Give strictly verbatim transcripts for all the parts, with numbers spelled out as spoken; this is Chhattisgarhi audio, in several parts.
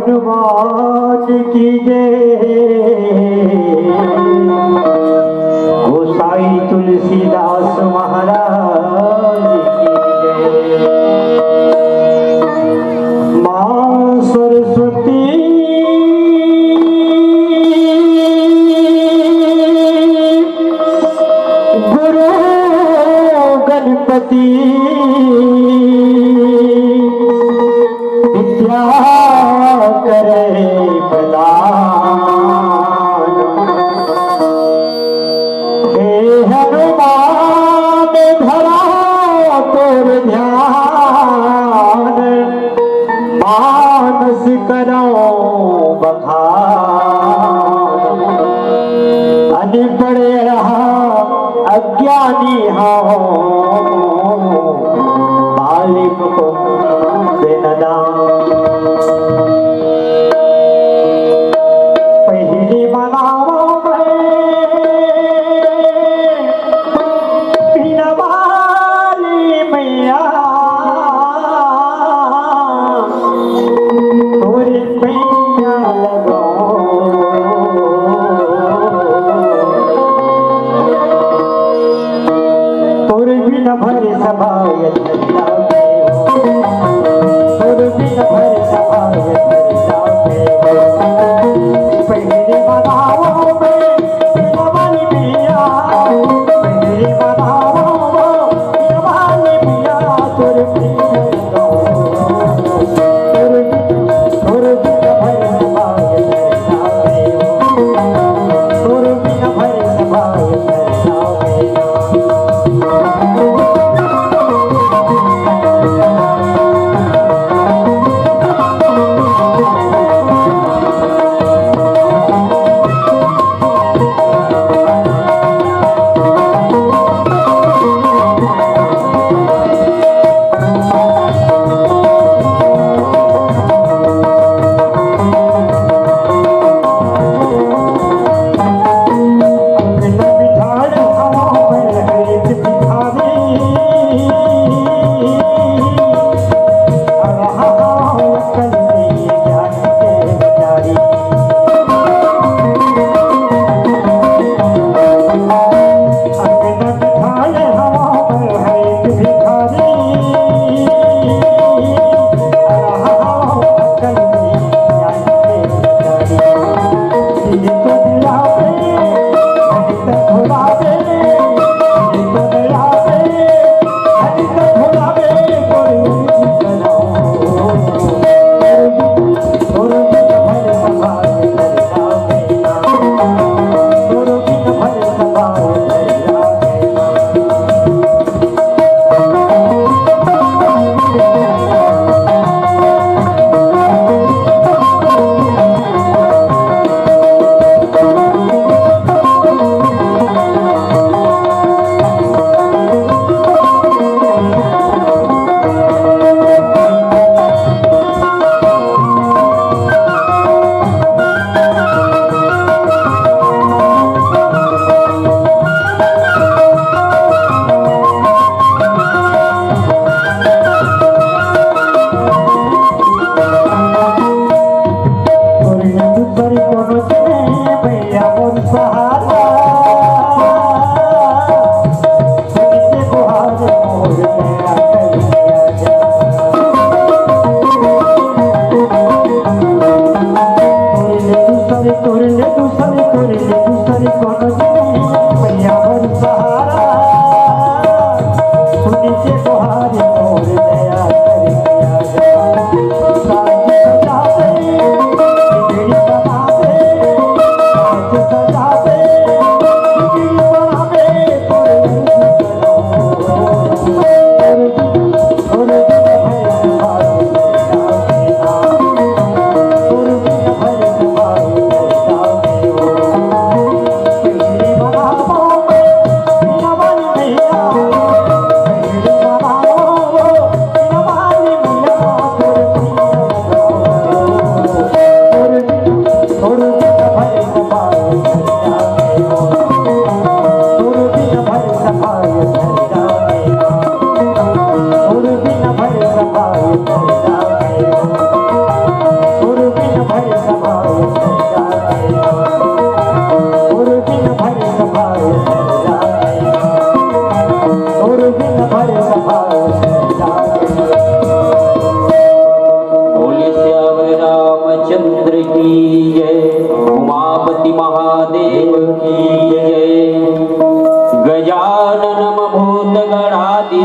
हनुमान की जय, गोसाई तुलसीदास महाराज की जय। माँ सरस्वती, गुरु गणपति, विद्या करे प्रदान। हे हनुमान धरा तोर ध्यान, मानस करौ बखान। अनपढ़ रहा अज्ञानी हौं, बालिक कुंद नदान। पहिली मनावौं मैं बिना वाली मैया, तोरे पैया लगौं। तोर बिन भर सभा यथार्थी, तोर बिन भर सभा यथार्थी। पहले बताओ मैं, तेरा वाली मैया, पहले बताओ वो, तेरा वाली मैया, तोर बिन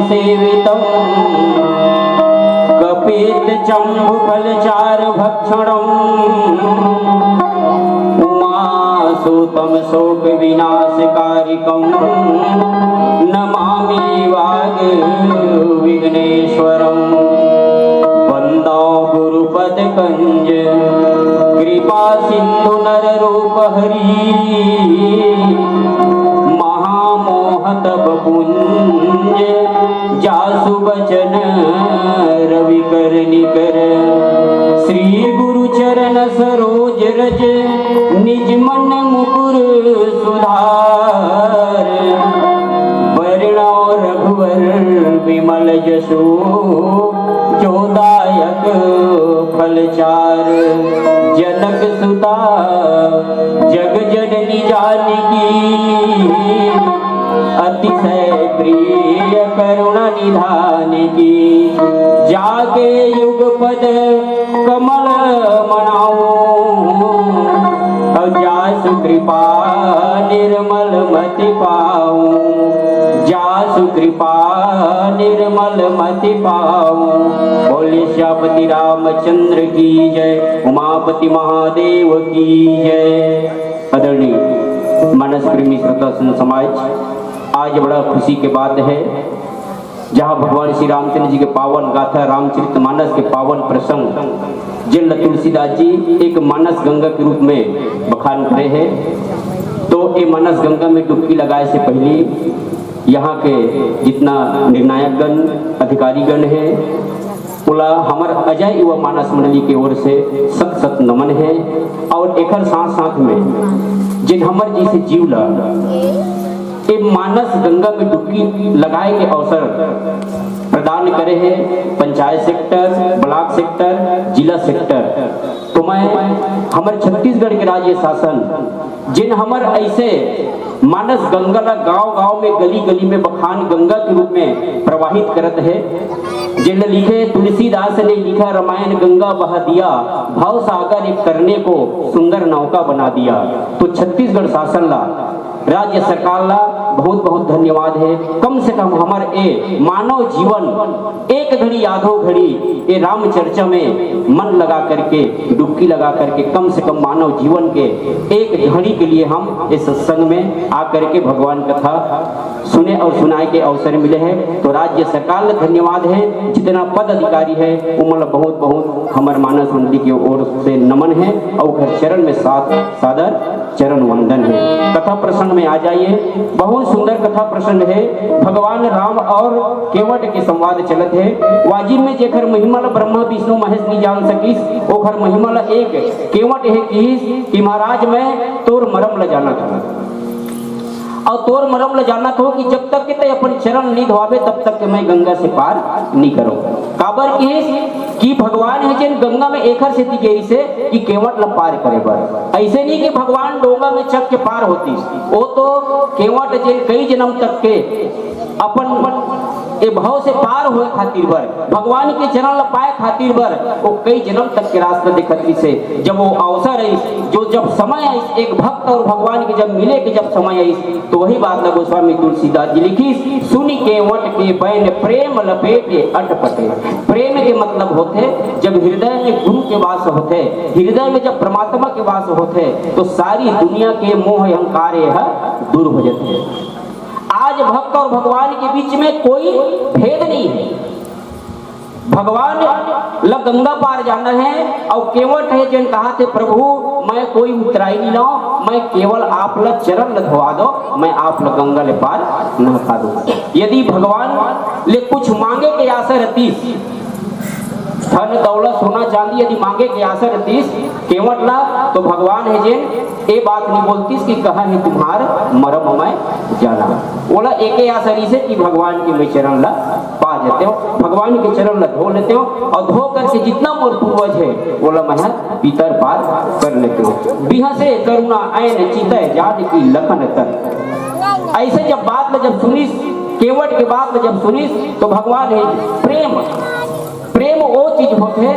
सेवितम् कपित्थजम्बूफलचारुभक्षणम् उमासुतं शोकविनाशकारिकं नमामि वाग्विघ्नेश्वरम्। वन्दौ गुरुपदकञ्ज कृपासिन्धु नररूप हरि महामोह तब पुंज जासु बचन रवि कर निकर। श्री गुरु चरण सरोज रज निज मन मुकुर सुधार। वरणौ रघुवर विमल जसु जो दायक फल चार। जनक सुता जग जननी जानकी अतिशय प्रिय करुणा निधान की। जाके युग पद कमल मनाऊं, और जासु कृपा निर्मल मति पाऊं, जासु कृपा निर्मल मति पाऊं। बोले श्यामपति रामचंद्र की जय, उमापति महादेव की जय। आदरणीय मानस प्रेमी श्रोता संत समाज, आज बड़ा खुशी के बात है, जहाँ भगवान श्री रामचंद्र जी के पावन गाथा रामचरित मानस के पावन प्रसंग, जिन ल तुलसीदास जी एक मानस गंगा के रूप में बखान करे हैं। तो ये मानस गंगा में डुबकी लगाए से पहले यहाँ के जितना निर्णायक गण, अधिकारी गण है, ओला हमर अजय युवा मानस मंडली के ओर से सत सत नमन है। और एकर साथ साथ में जिन हमर जैसे जीव ला ए मानस गंगा में डुबकी लगाए के अवसर प्रदान करे है पंचायत सेक्टर, ब्लॉक सेक्टर, जिला सेक्टर। तो मैं हमर छत्तीसगढ़ के राज्य शासन जिन हमर ऐसे मानस गंगा ला गांव गांव में, गली गली में बखान गंगा के रूप में प्रवाहित करत है, जिन लिखे तुलसीदास ने लिखा रामायण गंगा बहा दिया, भव सागर एक तरने को सुंदर नौका बना दिया। तो छत्तीसगढ़ शासन ला, राज्य सरकार ला बहुत बहुत धन्यवाद है। कम से कम हमर ए मानव जीवन एक घड़ी आधो घड़ी ए राम चर्चा में मन लगा करके, डुबकी लगा करके, कम से कम मानव जीवन के एक घड़ी के लिए हम इस सत्संग में आ करके भगवान कथा सुने और सुनाए के अवसर मिले है। तो राज्य सरकार ला धन्यवाद है, जितना पद अधिकारी है, उमन ला बहुत बहुत हमर मानस मंडली के ओर से नमन है और ओकर चरण में साथ सादर चरण वंदन है। कथा प्रसंग में आ जाइए, बहुत सुंदर कथा प्रसंग है। भगवान राम और केवट के संवाद चलत है। वाजिम में जेकर महिमा ला ब्रह्मा विष्णु महेश नहीं जान सकिस, ओकर महिमा ला एक केवट है किहिस कि महाराज मैं तोर मरम ला जानत हूँ। और तोर मरम ल जानत हो कि जब तक के तै अपन चरण नहीं धोआबे, तब तक के मैं गंगा से पार नहीं करो। काबर किहिस कि भगवान है जेन गंगा में एखर सेती गेरी से कि केवट ल पार करे बर। ऐसे नहीं कि भगवान डोंगा में चक के पार होतीस, वो तो केवट जेन कई जन्म तक के अपन ए भाव से पार होए खातिर बर, भगवान के चरण ल पाए खातिर बर वो कई जन्म तक के रास्ता देखत रहिस हे। जब वो अवसर आइस, जो जब समय आइस, एक भक्त और भगवान के जब मिले के जब समय आइस, तो वही बात ल गोस्वामी तुलसीदास जी लिखिस, "सुनि केवट के बैन प्रेम लपेटे अटपटे।" प्रेम के मतलब होथे जब हृदय में गुरु के वास होथे, हृदय में जब परमात्मा के वास होथे, तो सारी दुनिया के मोह अहंकार यह दूर हो जाते हैं। आज भक्त और भगवान के बीच में कोई भेद नहीं है। भगवान ल गंगा पार जाना है और केवट है जेन कहा थे, "प्रभु, मैं कोई उतराई नहीं लाऊं, मैं केवल आप ल चरण ल धोवा दो, मैं आप ल गंगा ले पार नहका दो।" यदि भगवान ले कुछ मांगे के आशा रहती, धन दौलत सोना चांदी यदि मांगे के आशा रहतीस केवट ला, तो भगवान है जेन ए बात नहीं बोलतीस कि "कहाँ है तुम्हार मरम मैं जाना।" बोला एक आशा रहिस हे कि भगवान के मैं चरण ला पा जाते हो, भगवान के चरण ला धो लेते हो और धो करके जितना मोर पूर्वज है, बोला मैं पितर पार कर लेते हो। बिहसे करुणा ऐन चितय जानकी लखन तन। ऐसे जब बात ला जब सुनिस, केवट के बात ला जब सुनिस, तो भगवान है प्रेम प्रेम वो चीज होथे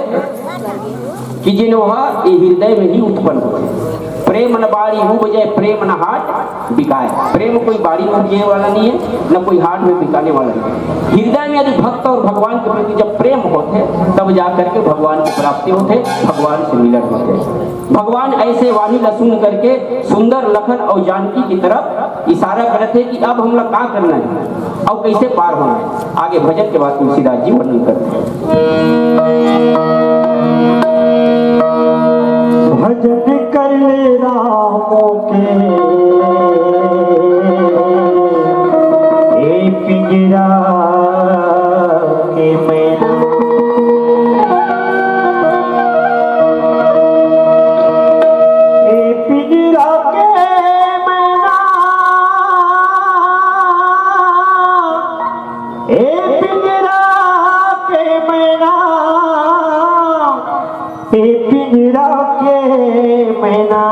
कि जेन ओहा ए हृदय में ही उत्पन्न होथे। प्रेम न बाड़ी उपजय प्रेम न हाट, बिकाय। प्रेम कोई बाड़ी में उपजे वाला नहीं है, न कोई हाट में बिकाने वाला नहीं है। हृदय में यदि भक्त और भगवान के प्रति जब प्रेम होथे, तब जा करके भगवान की प्राप्ति होथे, भगवान से मिलन होथे। भगवान ऐसे वाणी ला सुन करके सुंदर लखन और जानकी की तरफ इशारा करत हे कि अब हमला का करना है और कैसे पार होना है। आगे भजन के बाद तुलसीदास जी वर्णन करते हैं। भजन कर ले राम के, ए पिंजरा के मैना, ए पिंजरा के मैना, ए पिंजरा के मैना, ए पिंजरा के मैना,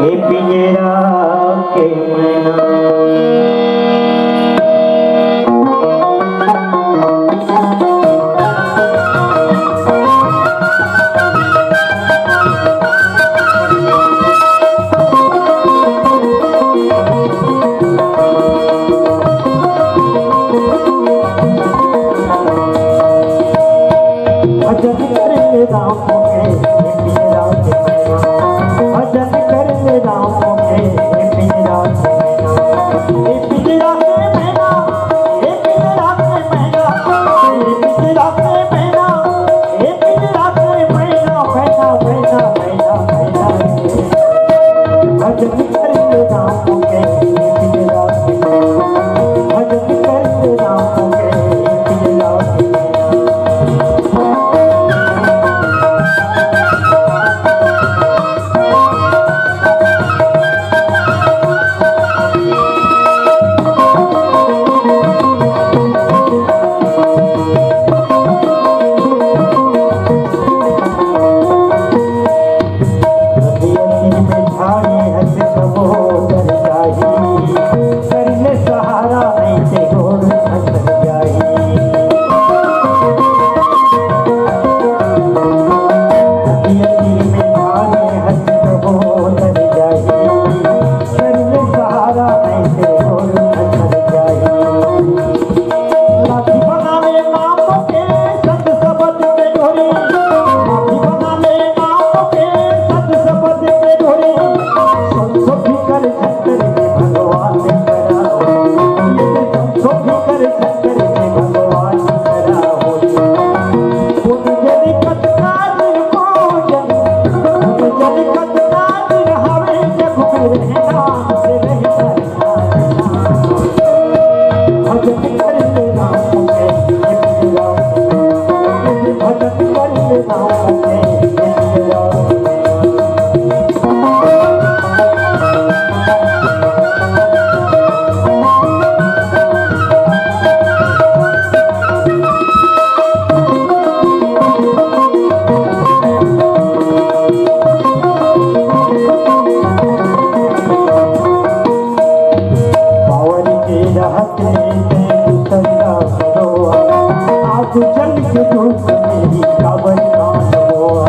ए पिंजरा के मैना। भजन कर ले राम के, हे पिंजरा के मैना। भजन कर ले राम के, हे पिंजरा के मैना। हे पिंजरा के मैना, हे पिंजरा के मैना, हे पिंजरा के मैना, हे पिंजरा के मैना, मैना, मैना, मैना, मैना रे। भजन कर ले राम के, हे पिंजरा के मैना। भजन कर ले राम के, हे पिंजरा के मैना। नदिया तीर में झाड़ी हस कबो तर जाही, कर ले सहारा नहीं ते गोड़ खसक जाही। नदिया तीर में झाड़ी हस कबो तर जाही, कर ले सहारा नहीं ते गोड़ खसक जाही। लाठी बना ले नाम के संत शब्द में ढोरी। लाठी बना ले नाम के संत शब्द में ढोरी। संत भी कर छतर में भगवान करा। ये संत भी कर छतर में भगवान करा। पुन जन कतना दिन पूजन, पुन जन कतना दिन हवे जग में रहना से रहना। भजन कर ले राम के, भजन कर ले राम के। पावन के रहत ले तैं दूसर ला बरोआ, आगू चल के धूप में ही काबर कान बोआ।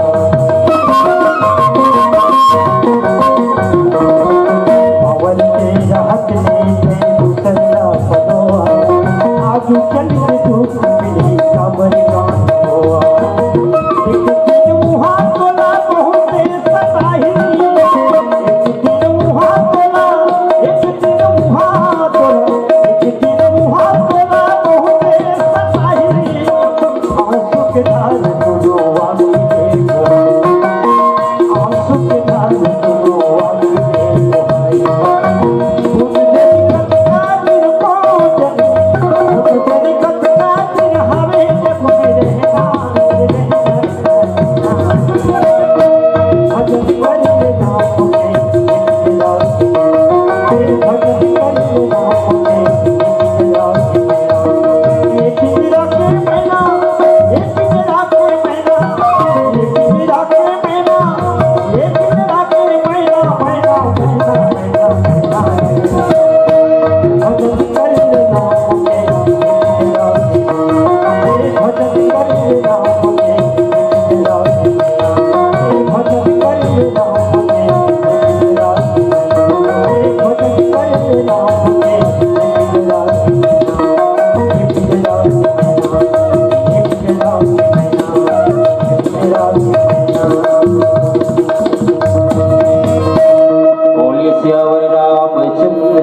पावन के रहत ले तैं दूसर ला बरोआ, आगू चल के धूप में ही काबर कान बोआ। एक दिन उहाँ तोला बहुते सताही, एक दिन उहाँ तोला, एक दिन उहाँ तोला, एक दिन उहाँ तोला बहुते सताही। आंसू के धार तू रोवा के देखो, आंसू के धार तू रोवा के देखो।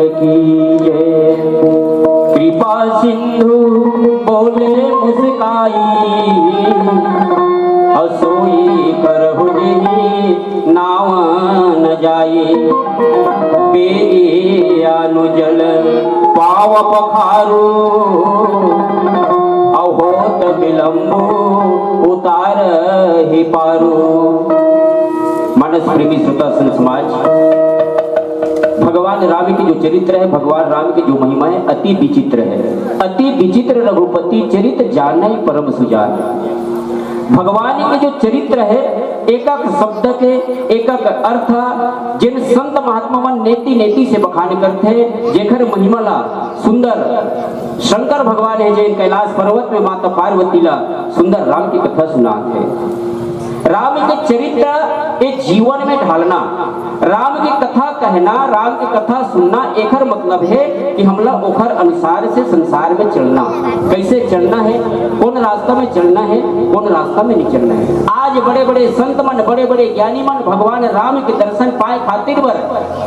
कीजे। कृपा सिंधु बोले मुस्काई, असोई करहु जेहि नाव न जाई। बेगियानु जल पाव पखारू, अहोत विलंबु उतारहि पारू। मानस प्रेमी श्रोता संत समाज, भगवान राम के जो चरित्र है, भगवान राम के जो महिमा है, अति विचित्र है। अति विचित्र रघुपति चरित जानइ परम सुजान। भगवान के जो चरित्र है, एक एक शब्द के एक एक अर्थ, जेन संत महात्मा मन नेति नेति से बखान करथे, जेखर महिमा ला सुंदर शंकर भगवान हे, जेन कैलाश पर्वत में माता पार्वती ला सुंदर राम की कथा सुनात हे। राम के चरित्र के जीवन में ढालना, राम की कथा कहना, राम की कथा सुनना, एकर मतलब है कि हमला ओखर अनुसार से संसार में चलना। कैसे चलना है, कौन रास्ता में चलना है, कौन रास्ता में नहीं चलना है। आज बड़े बड़े संत मन, बड़े बड़े ज्ञानी मन भगवान राम के दर्शन पाए खातिर बर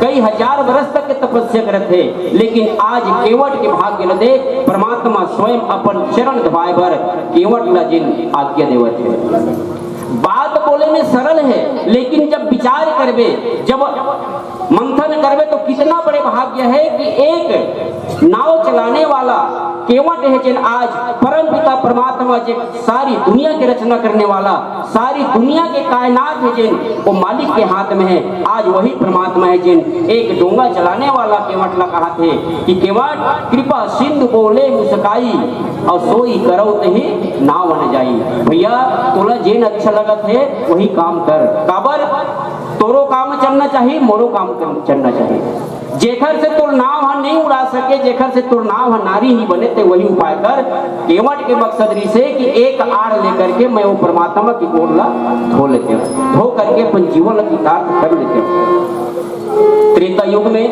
कई हजार बरस तक के तपस्या करत हे, लेकिन आज केवट के भाग्य ल देख परमात्मा स्वयं अपन चरण धोवाए बर केवट ला जेन आज्ञा देवत हे। बात बोले में सरल है, लेकिन जब विचार करबे, जब मंथन करबे, तो कितना बड़े भाग्य है कि एक नाव चलाने वाला केवट है, जेन आज परम पिता परमात्मा, जे सारी दुनिया की रचना करने वाला, सारी दुनिया के कायनात है जेन, वो मालिक के हाथ में है। आज वही परमात्मा है जेन एक डोंगा चलाने वाला केवट ला कहाथे कि केवट कृपा सिंधु बोले मुस्काई, और सोई करउत ही नाव न जाई। भैया, तोला जेन अच्छा लगत है, वही काम कर। काबर? तोरो काम चलना चाहिए, मोरो काम कर-, चलना चाहिए। जेखर से तोर नाव ह नहीं उड़ा सके, जेखर से तोर नाव ह नारी ही बने, ते वही उपाय कर। केवट के मकसद रिसे कि एक आड़ लेकर के मैं वो परमात्मा की गोड़ ला धो लेते हूँ, धो करके अपन जीवन ला कृतार्थ कर लेते हूँ। त्रेता युग में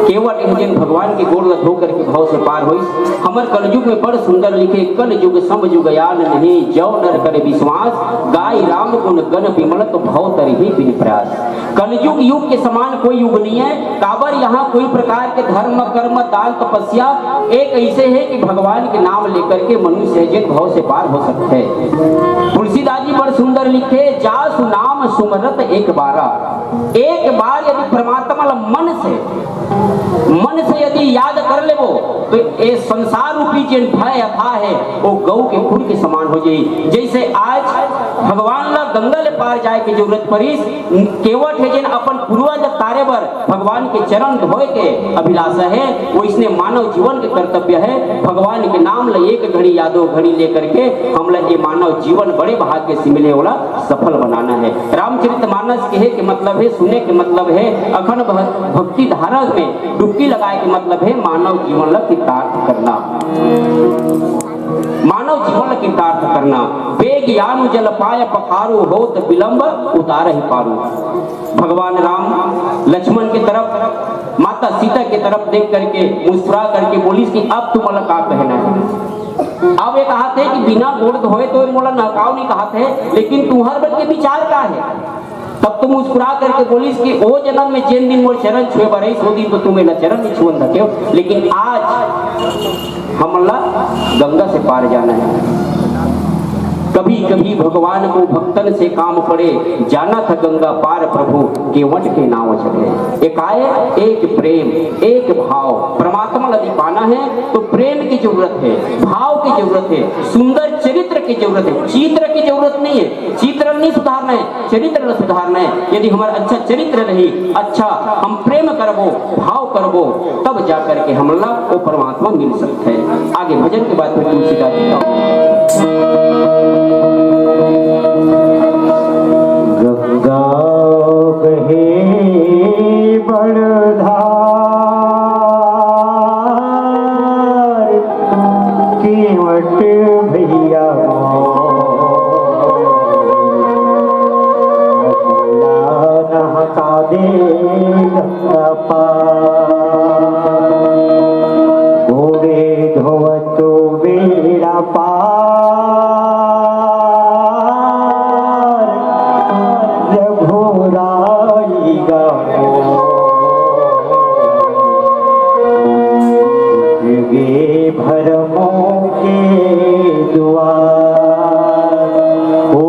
केवट हे जेन भगवान के गोड़ ला धो करके भव से पार होइस। हमर कलयुग में बड़ सुंदर लिखे, "कल युग सम युग आन नहीं, जव नर करे विश्वास, गाय राम गुण गण विमल तो भव तरही बिन प्रयास।" कलयुग युग के समान कोई युग नहीं है। काबर यहाँ कोई प्रकार के धर्म, कर्म, दान, तपस्या एक ऐसे है कि भगवान के नाम लेकर के मनुष्य जेन भव से पार हो सकते हैं। तुलसीदास जी बड़ सुंदर लिखे, "जासु नाम सुमरत एक बारा।" एक बार यदि परमात्मा ला मन से, मन से यदि याद कर लेबो, तो ये संसार रूपी जेन भय अथाह है, वो गऊ के खुर के समान हो जाई। जैसे आज भगवान ला गंगा ले पार जाए के जरूरत पड़िस, केवट हे जेन अपन पूर्वज तारे बर भगवान के चरण धोए के अभिलाषा है, वइसने मानव जीवन के कर्तव्य है भगवान के नाम ला एक घड़ी या दो घड़ी लेकर के हमला ये मानव जीवन बड़े भाग्य से मिले वाला सफल बनाना है। रामचरित मानस कहे के मतलब है, सुने के मतलब है, अखंड भ-, भक्ति धारा में डुबकी लगाए के मतलब है मानव जीवन ला कृतार्थ करना। मानव जीवन ला कृतार्थ करना। "बेग यानु जल पाय पखारू, होत विलंब उतारहि पारू।" भगवान राम लक्ष्मण की तरफ, माता सीता की तरफ देख करके, मुस्कुरा करके बोलिस कि "अब तुमला का कहना है?" अब ये कहाथे कि "बिना गोड़ धोए तो मोला नहकाव नहीं" कहाथे, लेकिन तुहर मन के विचार का है? तब तो मुस्कुरा करके बोलिस कि "ओ जन्म में जेन दिन मोर चरण छुए बर रहिस, ओ दिन तो तुम मेला चरण नहीं छुअन धकेव, लेकिन आज हमला गंगा से पार जाना है।" कभी कभी भगवान को भक्तन से काम पड़े, जाना था गंगा पार प्रभु, केवट के नाव चढ़े। एक आए, एक प्रेम, एक भाव। परमात्मा ला यदि पाना है तो प्रेम की जरूरत है, भाव की जरूरत है, सुंदर चरित्र की जरूरत है। चित्र की जरूरत नहीं है, चित्र नहीं सुधारना है, चरित्र ला सुधारना है। यदि हमर अच्छा चरित्र रही, अच्छा हम प्रेम करबो, भाव करबो, तब जा करके हमला वो परमात्मा मिल सकता है। आगे भजन के बाद फिर तुलसीदास जी का गंगा बहे बड़ धार, केवट भैया मोर, नहका दे गंगा पार। गोड़े धोवत बेड़ा पार, के भरमों के द्वार। ओ,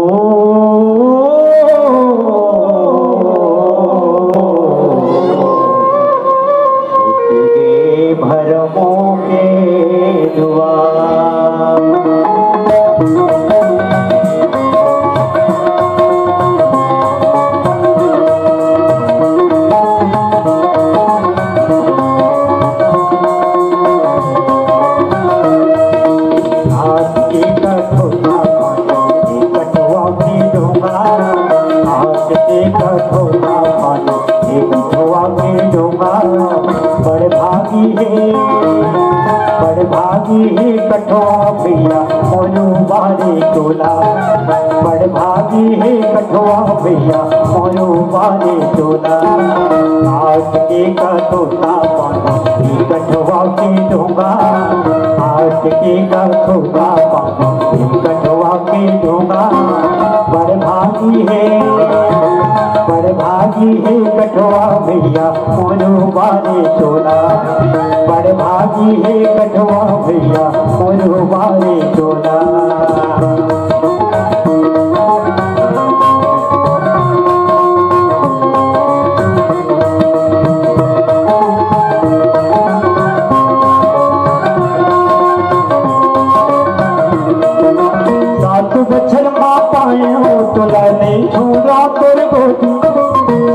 फूट गे भरमों के द्वार। आज के कठोरा पानी, कठुआ के डोंगा। आज के कठोरा पानी, कठुआ के डोंगा। बड़ भागी हे, बड़ भागी हे कठुआ भैया, मोर बारे टोला। बड़ भागी हे कठुआ भैया, मोर बारे टोला। आज के कठोरा पानी, कठुआ के डोंगा। आज के कठोरा पानी, कठुआ के डोंगा। बड़ भागी हे, बड़ भागी हे कठुआ भैया, मोर बारे टोला। बड़ भागी हे कठुआ भैया, मोर बारे टोला। सात बछर मा पाएंव तोला, नइ छोड़ा तोर गोदी।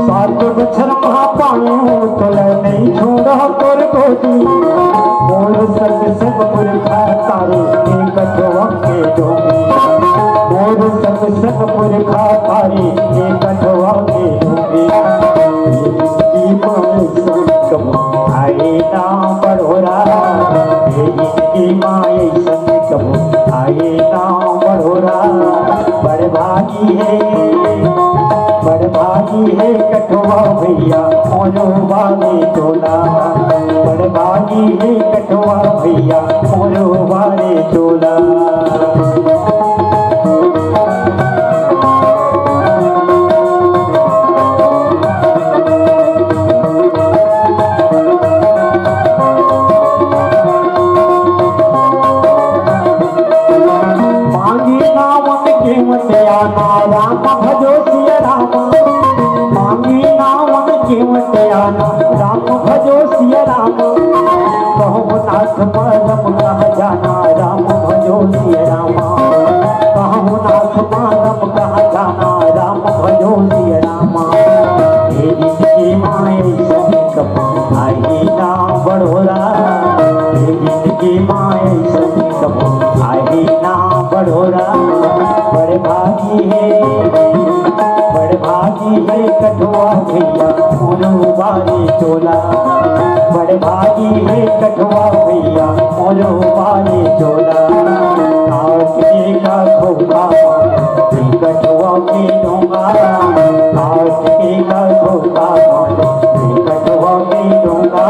सात बछर मा पाएंव तोला, नइ छोड़ा तोर गोदी। मोर संग संग पुरखा तारे, ए कठुआ के डोंगी। मोर संग संग पुरखा तारे, ए कठुआ के डोंगी। जिनगी मा अइसन कभू आए ना बड़ोरा, ए जिनगी मा अइसन कभू आए ना बड़ोरा। बड़ भागी हे, बड़ भागी हे कठुआ भैया, मोर बारे टोला। बड़ भागी हे कठुआ भैया, मोर बारे टोला। मांगी नावन के मत आना, राम भजो सिया राम। मांगी नावन के मत आना, राम भजो सिया राम। कहूँ नाथ परम कहाँ जाना, राम भजो सिया राम। कहूँ नाथ परम कहाँ जाना, राम भजो सिया राम। हे जिनगी मा अइसन कभू आए ना बड़ोरा, हे जिनगी मा अइसन कभू आए ना बड़ोरा। बड़ भागी हे, बड़ भागी हे कठुआ भैया, मोर बारे टोला। बड़ भागी हे कठुआ भैया, मोर बारे टोला। आज के कठुआ कठुआ के डोंगा, आज के कठुआ कठुआ के डोंगा।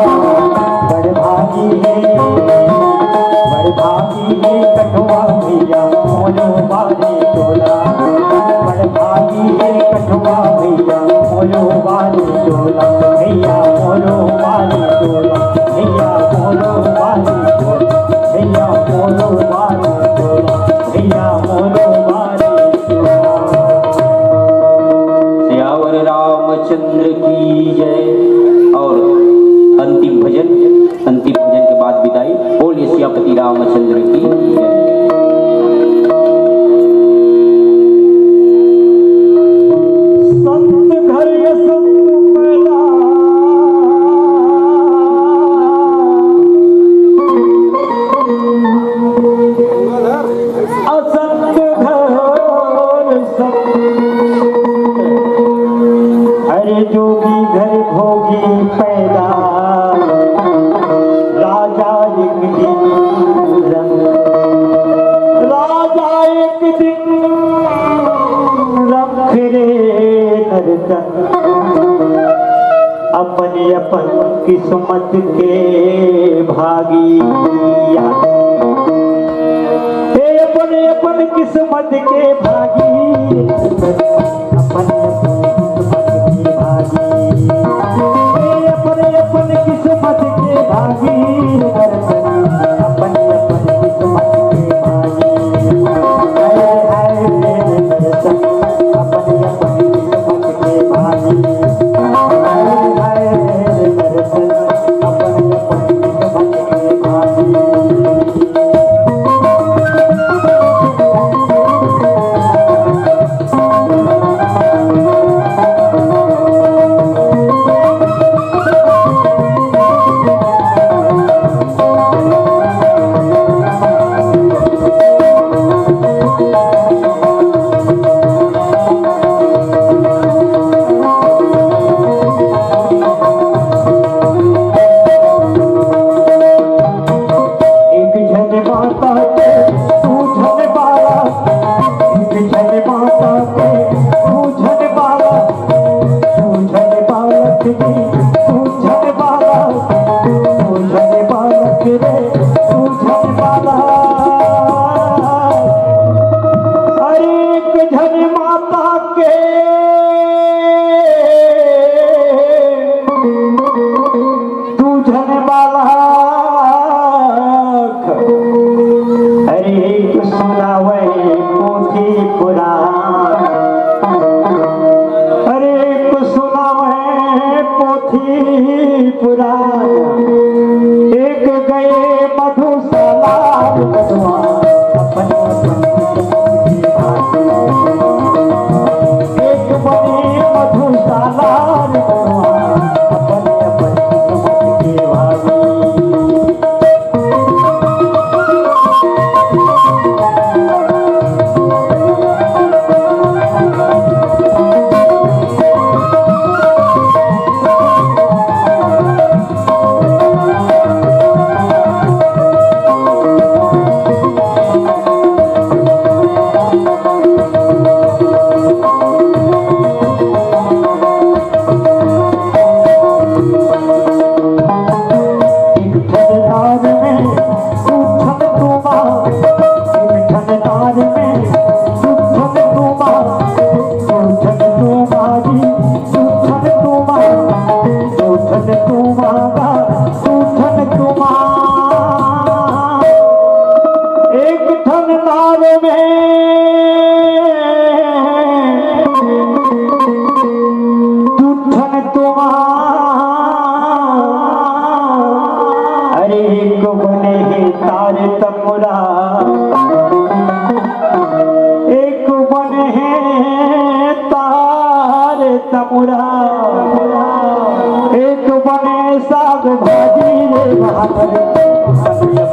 बड़ भागी हे, बड़ भागी हे कठुआ भैया, मोर बारे टोला। बड़ भागी हे कठुआ भैया, मोर बारे टोला। भैया मोर बारे टोला, भैया मोर बारे टोला, भैया मोर बारे टोला, भैया मोर बारे टोला। सियावर रामचंद्र की जय। और अंतिम भजन, अंतिम भजन के बाद विदाई। बोलिए सियापति रामचंद्र की जय। संत घर ये संत पैदा, असंत घर संत। अरे जोगी घर भोगी पैदा, राजा एक दिन रंग, राजा एक दिन रंग रे नर्तन। अपन अपन किस्मत के भागी, हे अपन अपन किस्मत के भागी, अपन अपन किस्मत के भागी, हे अपन अपन किस्मत के भागी। लाख। अरे सुनावे पोथी पुराण, अरे सुनावे पोथी पुराण। एक गए मधुशाला रे बबुआ, अपन अपन एक बने मधुशाला रे बबुआ, अपन अपन किस्मत के भागी। एक ठन तार में दू ठन तुमा, एक ठन तार में दू ठन तुमा, दू ठन तुमा जी, दू ठन तुमा, दू ठन तुमा गा, दू ठन तुमा। एक ठन तार में दू ठन तुमा, अरे एक बने हे तार तमुरा, एक बने हे तार तमुरा, एक बने साग भाजी रे भात रे।